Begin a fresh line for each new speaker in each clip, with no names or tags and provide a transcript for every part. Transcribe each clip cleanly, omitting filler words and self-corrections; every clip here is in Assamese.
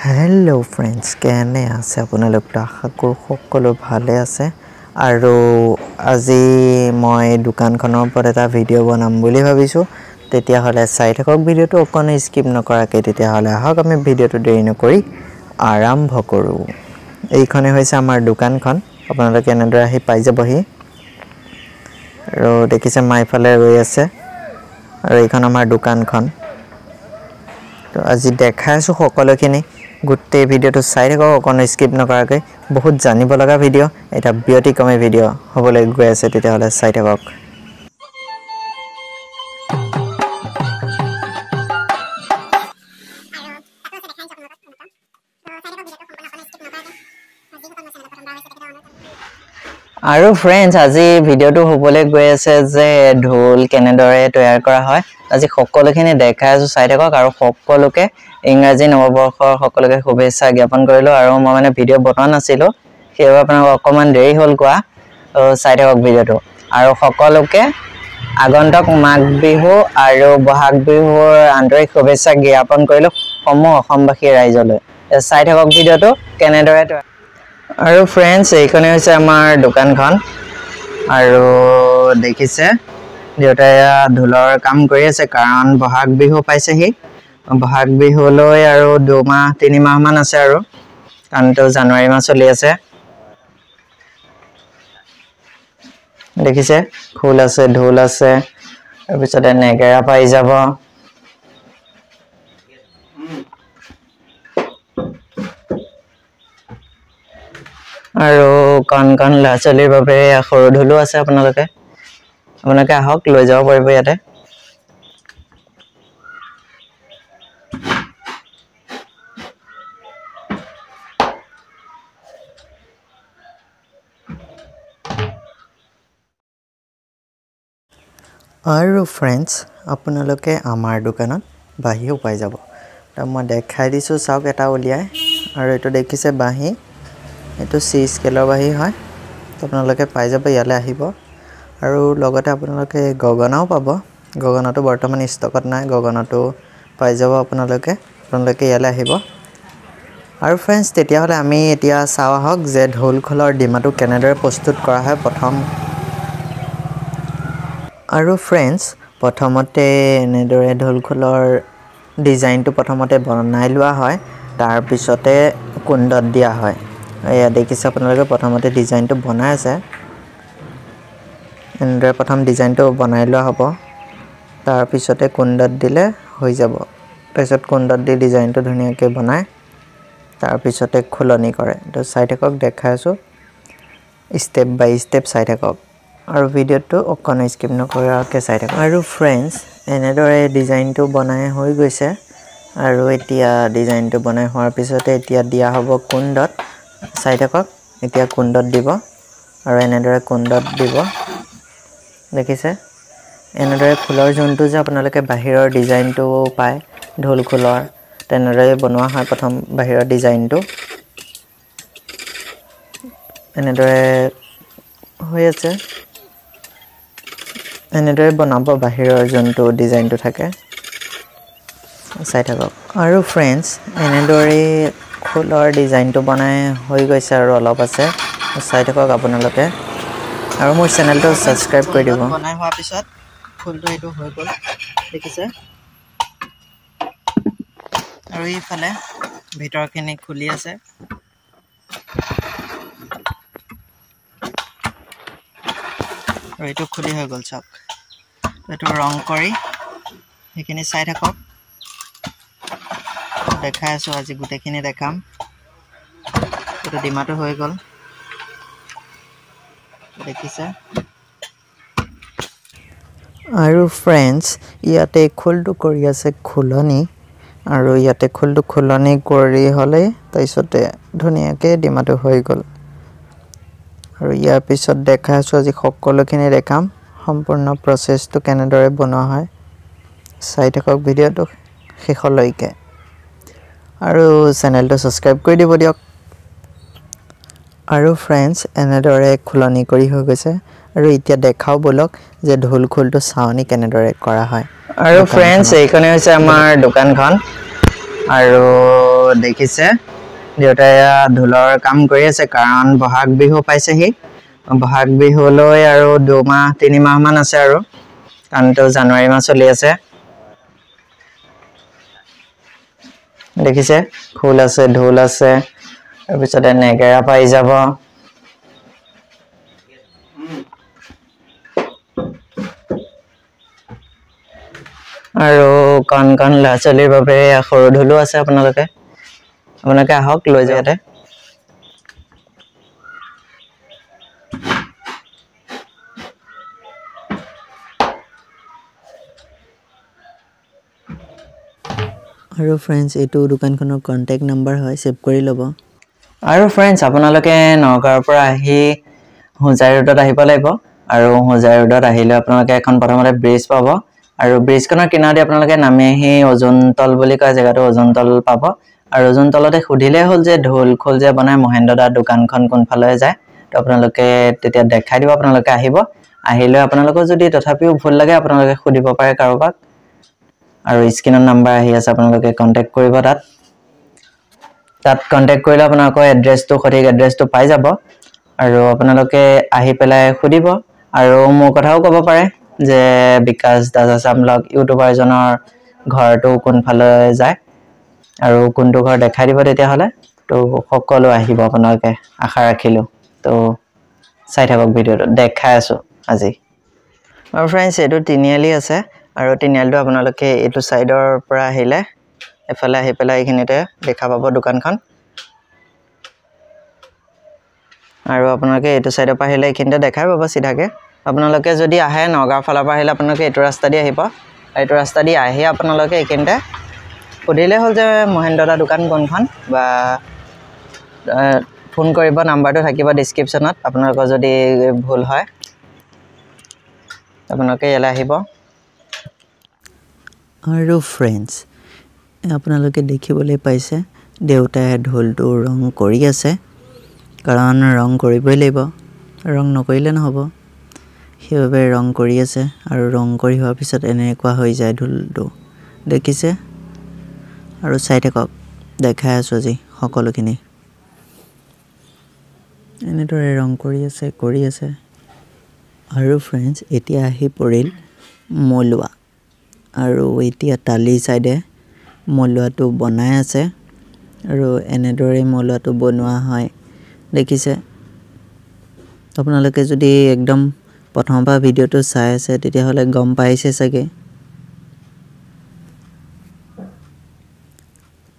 হেল্ল' ফ্ৰেণ্ডছ, কেনে আছে আপোনালোক? আশা কৰোঁ সকলো ভালে আছে। আৰু আজি মই দোকানখনৰ ওপৰত এটা ভিডিঅ' বনাম বুলি ভাবিছোঁ। তেতিয়াহ'লে চাই থাকক ভিডিঅ'টো অকণো স্কিপ নকৰাকৈ। তেতিয়াহ'লে আহক আমি ভিডিঅ'টো দেৰি নকৰি আৰম্ভ কৰোঁ। এইখনে হৈছে আমাৰ দোকানখন, আপোনালোকে এনেদৰে আহি পাই যাবহি। আৰু দেখিছে মা ইফালে ৰৈ আছে। আৰু এইখন আমাৰ দোকানখন। তো আজি দেখাই আছোঁ সকলোখিনি, গোটেই ভিডিঅ'টো চাই থাকক অকণো স্কিপ নকৰাকৈ। বহুত জানিব লগা ভিডিঅ', এটা ব্যতিক্ৰমী ভিডিঅ' হ'বলৈ গৈ আছে, তেতিয়াহ'লে চাই থাকক। আৰু ফ্ৰেণ্ডছ, আজি ভিডিঅ'টো হ'বলৈ গৈ আছে যে ঢোল কেনেদৰে তৈয়াৰ কৰা হয়, আজি সকলোখিনি দেখাই আছোঁ, চাই থাকক। আৰু সকলোকে ইংৰাজী নৱবৰ্ষৰ সকলোকে শুভেচ্ছা জ্ঞাপন কৰিলোঁ। আৰু মই মানে ভিডিঅ' বনোৱা নাছিলোঁ, সেইবাবে আপোনালোকৰ অকণমান দেৰি হ'ল কোৱা। চাই থাকক ভিডিঅ'টো। আৰু সকলোকে আগন্তুক মাঘ বিহু আৰু বহাগ বিহুৰ আন্তৰিক শুভেচ্ছা জ্ঞাপন কৰিলোঁ সমূহ অসমবাসী ৰাইজলৈ। চাই থাকক ভিডিঅ'টো কেনেদৰে তৈয়াৰ। আৰু ফ্ৰেণ্ডছ, এইখনে হৈছে আমাৰ দোকানখন। আৰু দেখিছে দেউতাই ঢোলৰ কাম কৰি আছে, কাৰণ বহাগ বিহু পাইছেহি। বহাগ বিহুলৈ আৰু 2 মাহ 3 মাহমান আছে আৰু, কাৰণতো জানুৱাৰী মাহ চলি আছে। দেখিছে খোল আছে, ঢোল আছে, তাৰপিছতে নেগেৰা পাই যাব। আৰু কণ কণ ল'ৰা ছোৱালীৰ বাবে সৰু ঢোলো আছে। আপোনালোকে আহক, লৈ যাব পাৰিব ইয়াতে। আৰু ফ্ৰেণ্ডছ, আপোনালোকে আমাৰ দোকানত বাঁহীও পাই যাব। তো মই দেখাই দিছোঁ, চাওক এটা উলিয়াই। আৰু এইটো দেখিছে বাঁহী, এইটো চি স্কেলৰ বাঁহী হয়। তো আপোনালোকে পাই যাব, ইয়ালৈ আহিব। আৰু লগতে আপোনালোকে গগনাও পাব। গগনাটো বৰ্তমান ষ্টকত নাই, গগনাটো পাই যাব আপোনালোকে। আপোনালোকে ইয়ালৈ আহিব। আৰু ফ্ৰেণ্ডছ, তেতিয়াহ'লে আমি এতিয়া চাওঁ আহক যে ঢোল খোলৰ ডিমাটো কেনেদৰে প্ৰস্তুত কৰা হয় প্ৰথম। আৰু ফ্ৰেণ্ডছ, প্ৰথমতে এনেদৰে ঢোল খোলৰ ডিজাইনটো প্ৰথমতে বনাই লোৱা হয়, তাৰপিছতে কুণ্ডত দিয়া হয়। এয়া দেখিছে আপোনালোকে, প্ৰথমতে ডিজাইনটো বনাই আছে। এনেদৰে প্ৰথম ডিজাইনটো বনাই লোৱা হ'ব, তাৰপিছতে কুণ্ডত দিলে হৈ যাব। তাৰপিছত কুণ্ডত দি ডিজাইনটো ধুনীয়াকৈ বনাই তাৰপিছতে খোলনি কৰে। তো চাই থাকক, দেখাই আছোঁ ষ্টেপ বাই ষ্টেপ, চাই থাকক আৰু ভিডিঅ'টো অকণো স্কিপ নকৰাকৈ চাই থাকক। আৰু ফ্ৰেণ্ডছ, এনেদৰে ডিজাইনটো বনাই হৈ গৈছে। আৰু এতিয়া ডিজাইনটো বনাই হোৱাৰ পিছতে এতিয়া দিয়া হ'ব কুণ্ডত। চাই থাকক, এতিয়া কুণ্ডত দিব আৰু এনেদৰে কুণ্ডত দিব। দেখিছে, এনেদৰে খোলৰ যোনটো যে আপোনালোকে বাহিৰৰ ডিজাইনটো পায় ঢোল খোলৰ, তেনেদৰে বনোৱা হয়। প্ৰথম বাহিৰৰ ডিজাইনটো এনেদৰে হৈ আছে, এনেদৰে বনাব বাহিৰৰ যোনটো ডিজাইনটো থাকে। চাই থাকক। আৰু ফ্ৰেণ্ডছ, এনেদৰেই খোলৰ ডিজাইনটো বনাই হৈ গৈছে আৰু অলপ আছে, চাই থাকক আপোনালোকে। আৰু মোৰ চেনেলটো ছাবস্ক্ৰাইব কৰি দিব।
বনাই হোৱাৰ পিছত ফুলটো এইটো হৈ গ'ল, দেখিছে। আৰু এইফালে ভিতৰখিনি খুলি আছে। আৰু এইটো খুলি হৈ গ'ল, চাওক। এইটো ৰং কৰি সেইখিনি চাই থাকক, দেখাই আছোঁ আজি গোটেইখিনি দেখাম। এইটো ডিমাটো হৈ গ'ল, দেখিছে।
আৰু ফ্ৰেণ্ডছ, ইয়াতে খোলটো কৰি আছে খোলনি। আৰু ইয়াতে খোলটো খোলনি কৰি হ'লে তাৰপিছতে ধুনীয়াকৈ ডিমাটো হৈ গ'ল। আৰু ইয়াৰ পিছত দেখাই আছোঁ, আজি সকলোখিনি দেখাম, সম্পূৰ্ণ প্ৰচেছটো কেনেদৰে বনোৱা হয়। চাই থাকক ভিডিঅ'টো শেষলৈকে আৰু চেনেলটো ছাবস্ক্ৰাইব কৰি দিব দিয়ক। আৰু ফ্ৰেণ্ডছ, এনেদৰে খোলনি কৰি হৈ গৈছে। আৰু এতিয়া দেখাওঁ ব'লক যে ঢোল খোলটো চাৱনি কেনেদৰে কৰা হয়।
আৰু ফ্ৰেণ্ডছ, এইখনে হৈছে আমাৰ দোকানখন। আৰু
দেখিছে দেউতাই ঢোলৰ কাম কৰি আছে, কাৰণ বহাগ বিহু পাইছেহি। বহাগ বিহুলৈ আৰু 2 মাহ 3 মাহমান আছে আৰু, কাৰণতো জানুৱাৰী মাহ চলি আছে। দেখিছে খোল আছে, ঢোল আছে, তাৰপিছতে নেগেৰা পাই যাব। আৰু কণ কণ ল'ৰা ছোৱালীৰ বাবে সৰু ঢোলো আছে। আপোনালোকে আপোনালোকে আহক, লৈ যায় ইয়াতে।
আৰু ফ্ৰেণ্ডছ, এইটো দোকানখনৰ কণ্টেক্ট নাম্বাৰ হয়, ছেভ কৰি ল'ব।
আৰু ফ্ৰেণ্ডছ, আপোনালোকে নগাঁৱৰ পৰা আহি হোজাই ৰোডত আহিব লাগিব। আৰু হোজাই ৰোডত আহিলে আপোনালোকে এখন প্ৰথমতে ব্ৰিজ পাব, আৰু ব্ৰিজখনৰ কিনাৰেদি আপোনালোকে নামি আহি অজুনতল বুলি কয় জেগাটো, অজুনতল পাব। আৰু অজুনতলতে সুধিলেই হ'ল যে ঢোল খোল যে বনাই মহেন্দ্ৰ দাৰ দোকানখন কোনফালে যায়, তো আপোনালোকে তেতিয়া দেখাই দিব। আপোনালোকে আহিব, আহিলে আপোনালোকৰ যদি তথাপিও ভুল লাগে আপোনালোকে সুধিব পাৰে কাৰোবাক। আৰু স্ক্ৰীণত নাম্বাৰ আহি আছে, আপোনালোকে কণ্টেক্ট কৰিব তাত। তাত কণ্টেক্ট কৰিলে আপোনালোকৰ এড্ৰেছটো, সঠিক এড্ৰেছটো পাই যাব। আৰু আপোনালোকে আহি পেলাই সুধিব, আৰু মোৰ কথাও ক'ব পাৰে যে বিকাশ দাস আছাম ব্লগ ইউটিউবাৰজনৰ ঘৰটো কোনফালে যায় আৰু কোনটো ঘৰ দেখাই দিব তেতিয়াহ'লে। তো সকলো আহিব আপোনালোকে, আশা ৰাখিলোঁ। তো চাই থাকক ভিডিঅ'টো, দেখাই আছোঁ আজি। আৰু ফ্ৰেণ্ডছ, এইটো তিনিআলি আছে, আৰু তিনিআলিটো আপোনালোকে এইটো ছাইডৰ পৰা আহিলে এফালে আহি পেলাই এইখিনিতে দেখা পাব দোকানখন। আৰু আপোনালোকে এইটো ছাইডৰ পৰা আহিলে এইখিনিতে দেখাই পাব চিধাকৈ। আপোনালোকে যদি আহে নগাঁৱৰ ফালৰ পৰা আহিলে আপোনালোকে এইটো ৰাস্তা দি আহিব। এইটো ৰাস্তা দি আহি আপোনালোকে এইখিনিতে সুধিলেই হ'ল যে মহেন্দ্ৰ দা দোকান কোনখন, বা ফোন কৰিব, নাম্বাৰটো থাকিব ডিছক্ৰিপশ্যনত। আপোনালোকৰ যদি ভুল হয় আপোনালোকে ইয়ালৈ আহিব।
আৰু ফ্ৰেণ্ডছ, আপোনালোকে দেখিবলৈ পাইছে দেউতাই ঢোলটো ৰং কৰি আছে, কাৰণ ৰং কৰিবই লাগিব, ৰং নকৰিলে নহ'ব, সেইবাবে ৰং কৰি আছে। আৰু ৰং কৰি হোৱাৰ পিছত এনেকুৱা হৈ যায় ঢোলটো, দেখিছে। আৰু চাই থাকক, দেখাই আছোঁ আজি সকলোখিনি। এনেদৰে ৰং কৰি আছে, কৰি আছে। আৰু ফ্ৰেণ্ডছ, এতিয়া আহি পৰিল মলুৱা। আৰু এতিয়া তালি চাইডে মলুৱাটো বনাই আছে, আৰু এনেদৰেই মলুৱাটো বনোৱা হয়, দেখিছে। আপোনালোকে যদি একদম প্ৰথমৰ পৰা ভিডিঅ'টো চাই আছে তেতিয়াহ'লে গম পাইছে চাগে।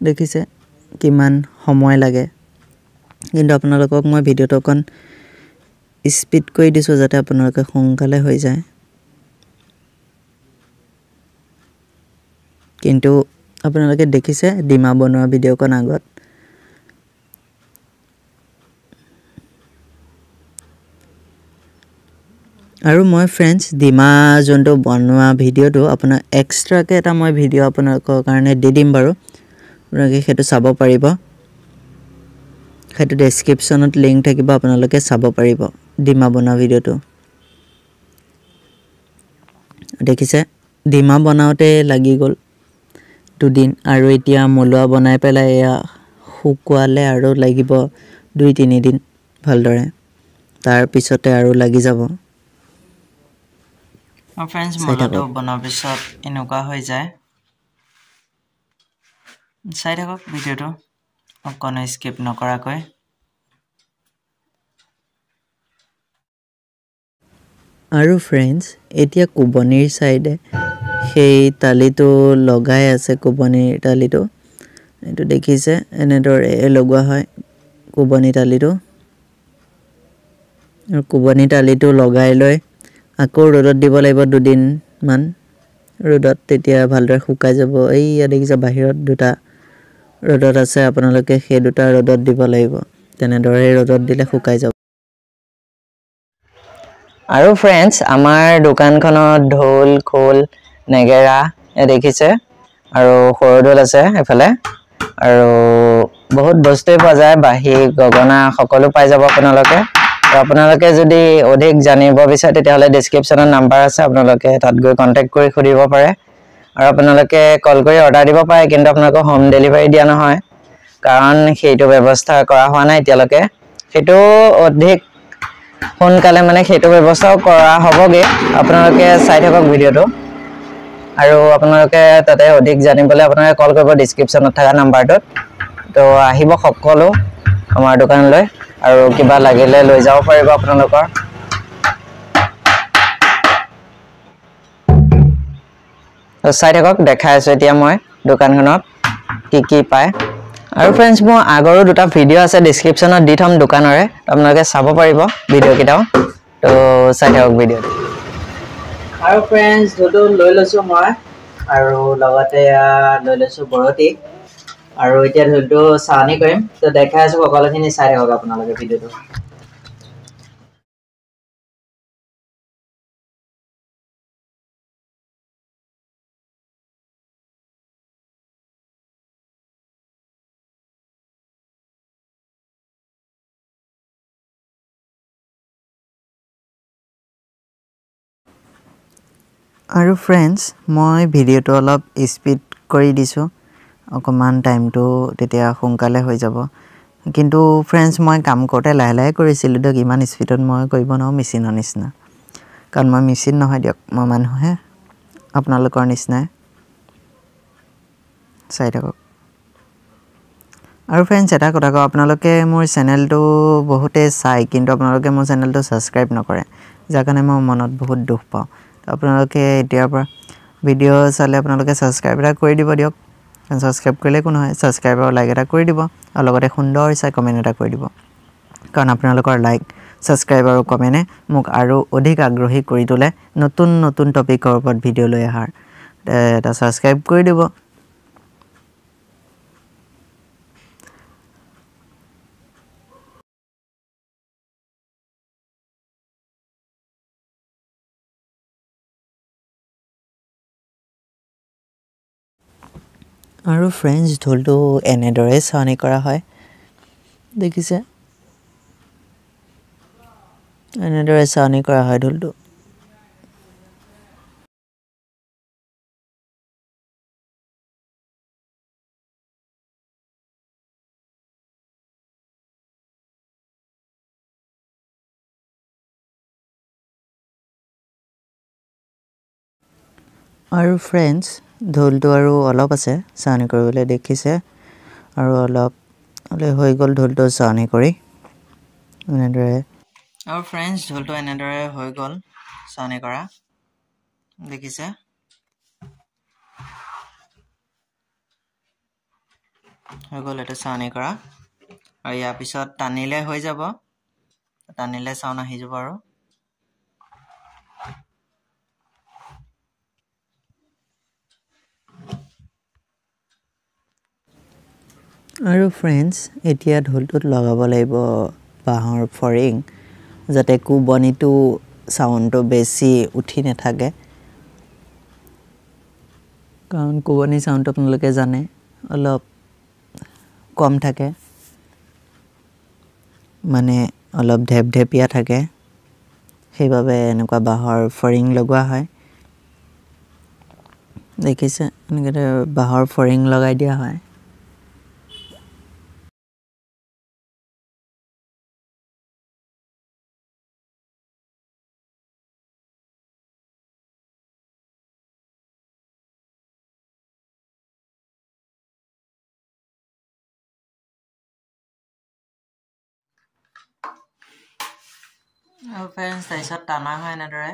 দেখিছে কিমান সময় লাগে, কিন্তু আপোনালোকক মই ভিডিঅ'টো অকণ স্পীড কৰি দিছোঁ যাতে আপোনালোকে সোনকালে হৈ যায়। কিন্তু আপোনালোকে দেখিছে ডিমা বনোৱা ভিডিঅ'কণ আগত। আৰু মই ফ্ৰেণ্ডছ, ডিমা যোনটো বনোৱা ভিডিঅ'টো আপোনাৰ এক্সট্ৰাকৈ এটা মই ভিডিঅ' আপোনালোকৰ কাৰণে দি দিম বাৰু, আপোনালোকে সেইটো চাব পাৰিব। সেইটো ডেছক্ৰিপশ্যনত লিংক থাকিব, আপোনালোকে চাব পাৰিব ডিমা বনোৱা ভিডিঅ'টো। দেখিছে ডিমা বনাওঁতে লাগি গ'ল 2 দিন, আৰু এতিয়া মলুৱা বনাই পেলাই এয়া শুকুৱালে আৰু লাগিব 2-3 দিন ভালদৰে, তাৰপিছতে আৰু লাগি যাব।
ফ্ৰেণ্ডছ,
চাই
মলুৱাটো
থাকক।
বনোৱাৰ পিছত এনেকুৱা হৈ যায়। চাই থাকক ভিডিঅ'টো অকণো স্কিপ নকৰাকৈ।
আৰু ফ্ৰেণ্ডছ, এতিয়া কোবনিৰ ছাইডে সেই তালিটো লগাই আছে, কোবনিৰ তালিটো এইটো দেখিছে, এনেদৰে লগোৱা হয় কোবনি তালিটো। আৰু কোবনি তালিটো লগাই লৈ আকৌ ৰ'দত দিব লাগিব দুদিনমান ৰ'দত, তেতিয়া ভালদৰে শুকাই যাব। এইয়া দেখিছে বাহিৰত দুটা ৰ'দত আছে, আপোনালোকে সেই দুটা ৰ'দত দিব লাগিব, তেনেদৰে ৰ'দত দিলে শুকাই যাব।
আৰু ফ্ৰেণ্ডছ, আমাৰ দোকানখনত ঢোল, খোল, নেগেৰা দেখিছে, আৰু সৰু ঢোল আছে এইফালে, আৰু বহুত বস্তুৱেই পোৱা যায়, বাঁহী, গগনা সকলো পাই যাব আপোনালোকে। আৰু আপোনালোকে যদি অধিক জানিব বিচাৰে তেতিয়াহ'লে ডিছক্ৰিপশ্যনত নাম্বাৰ আছে, আপোনালোকে তাত গৈ কণ্টেক্ট কৰি সুধিব পাৰে। আৰু আপোনালোকে কল কৰি অৰ্ডাৰ দিব পাৰে, কিন্তু আপোনালোকক হোম ডেলিভাৰী দিয়া নহয়। কাৰণ সেইটো ব্যৱস্থা কৰা হোৱা নাই এতিয়ালৈকে। সেইটো অধিক সোনকালে মানে সেইটো ব্যৱস্থাও কৰা হ'বগৈ। আপোনালোকে চাই থাকক ভিডিঅ'টো আৰু আপোনালোকে তাতে অধিক জানিবলৈ আপোনালোকে কল কৰিব ডিছক্ৰিপশ্যনত থকা নাম্বাৰটোত। তো আহিব সকলো আমাৰ দোকানলৈ আৰু কিবা লাগিলে লৈ যাব পাৰিব আপোনালোকৰ। চাই থাকক, দেখাই আছোঁ এতিয়া মই দোকানখনত কি কি পায়। আৰু ফ্ৰেণ্ডছ, মোৰ আগৰো দুটা ভিডিঅ' আছে ডিছক্ৰিপশ্যনত দি থ'ম দোকানৰে, আপোনালোকে চাব পাৰিব ভিডিঅ'কেইটাও। তো চাই থাকক ভিডিঅ'টো। আৰু ফ্ৰেণ্ডছ, ঢোলটো লৈ লৈছোঁ মই আৰু লগতে লৈ লৈছোঁ বৰতি আৰু এতিয়া ঢোলটো চাৱনি কৰিম। তো দেখাই আছোঁ সকলোখিনি, চাই থাকক আপোনালোকে ভিডিঅ'টো।
আৰু ফ্ৰেণ্ডছ, মই ভিডিঅ'টো অলপ স্পীড কৰি দিছোঁ, অকণমান টাইমটো তেতিয়া সোনকালে হৈ যাব। কিন্তু ফ্ৰেণ্ডছ, মই কাম কৰোঁতে লাহে লাহে কৰিছিলোঁ দিয়ক, ইমান স্পীডত মই কৰিব নোৱাৰোঁ মেচিনৰ নিচিনা, কাৰণ মই মেচিন নহয় দিয়ক, মই মানুহে আপোনালোকৰ নিচিনাই। চাই থাকক। আৰু ফ্ৰেণ্ডছ, এটা কথা কওঁ, আপোনালোকে মোৰ চেনেলটো বহুতেই চায় কিন্তু আপোনালোকে মোৰ চেনেলটো ছাবস্ক্ৰাইব নকৰে, যাৰ কাৰণে মই মনত বহুত দুখ পাওঁ। আপোনালোকে এতিয়াৰ পৰা ভিডিঅ' চালে আপোনালোকে ছাবস্ক্ৰাইব এটা কৰি দিব দিয়ক, ছাবস্ক্ৰাইব কৰিলে একো নহয়, ছাবস্ক্ৰাইব আৰু লাইক এটা কৰি দিব আৰু লগতে সুন্দৰ চাই কমেণ্ট এটা কৰি দিব, কাৰণ আপোনালোকৰ লাইক, ছাবস্ক্ৰাইব আৰু কমেণ্টে মোক আৰু অধিক আগ্ৰহী কৰি তোলে নতুন নতুন টপিকৰ ওপৰত ভিডিঅ' লৈ অহাৰ। এটা ছাবস্ক্ৰাইব কৰি দিব। আৰু ফ্ৰেণ্ডছ, ঢোলটো এনেদৰে চাৱনি কৰা হয়, দেখিছে, এনেদৰে চাৱনি কৰা হয় ঢোলটো। আৰু ফ্ৰেণ্ডছ, ঢোলটো আৰু অলপ আছে চাৱনি কৰিবলৈ, দেখিছে, আৰু অলপ হৈ গ'ল ঢোলটো চাৱনি কৰি এনেদৰে।
আৰু ফ্ৰেণ্ডছ, ঢোলটো এনেদৰে হৈ গ'ল চাৱনি কৰা, দেখিছে। হৈ গ'ল এইটো চাৱনি কৰা। আৰু ইয়াৰ পিছত টানিলে হৈ যাব, টানিলে চাউণ্ড আহি যাব। আৰু
আৰু ফ্ৰেণ্ডছ, এতিয়া ঢোলটোত লগাব লাগিব বাঁহৰ ফৰিং, যাতে কোবনিটো চাউণ্ডটো বেছি উঠি নাথাকে, কাৰণ কোবনি চাউণ্ডটো আপোনালোকে জানে অলপ কম থাকে, মানে অলপ ঢেপঢেপীয়া থাকে, সেইবাবে এনেকুৱা বাঁহৰ ফৰিং লগোৱা হয়। দেখিছে, এনেকৈ বাঁহৰ ফৰিং লগাই দিয়া হয়।
আৰু ফ্ৰেণ্ডছ, তাৰপিছত টানা হয় এনেদৰে।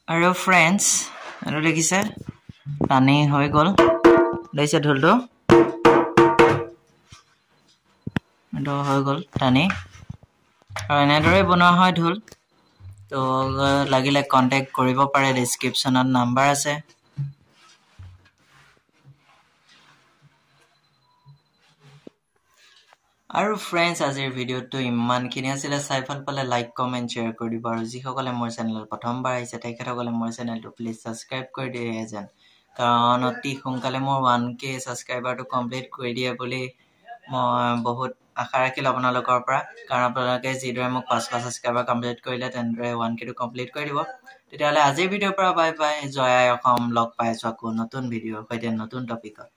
আৰু ফ্ৰেণ্ডছ, এইটো দেখিছে টানি হৈ গ'ল, দেখিছে ঢোলটো, এইটো হৈ গ'ল টানি। আৰু এনেদৰেই বনোৱা হয় ঢোল। তো লাগিলে কণ্টেক্ট কৰিব পাৰে, ডিছক্ৰিপশ্যনত নাম্বাৰ আছে। আৰু ফ্ৰেণ্ডছ, আজিৰ ভিডিঅ'টো ইমানখিনি আছিলে। চাই ভাল পালে লাইক, কমেণ্ট, শ্বেয়াৰ কৰি দিব। আৰু যিসকলে মোৰ চেনেলত প্ৰথমবাৰ আহিছে তেখেতসকলে মোৰ চেনেলটো প্লিজ ছাবস্ক্ৰাইব কৰি দিয়ে যেন, কাৰণ অতি সোনকালে মোৰ 1K ছাবস্ক্ৰাইবাৰটো কমপ্লিট কৰি দিয়ে বুলি মই বহুত আশা ৰাখিলোঁ আপোনালোকৰ পৰা, কাৰণ আপোনালোকে যিদৰে মোক 500 ছাবস্ক্ৰাইবাৰ কমপ্লিট কৰিলে, তেনেদৰে 1Kটো কমপ্লিট কৰি দিব। তেতিয়াহ'লে আজিৰ ভিডিঅ'ৰ পৰা বাই বাই, জয় আই অসম। লগ পাই আছোঁ আকৌ নতুন ভিডিঅ'ৰ সৈতে নতুন টপিকত।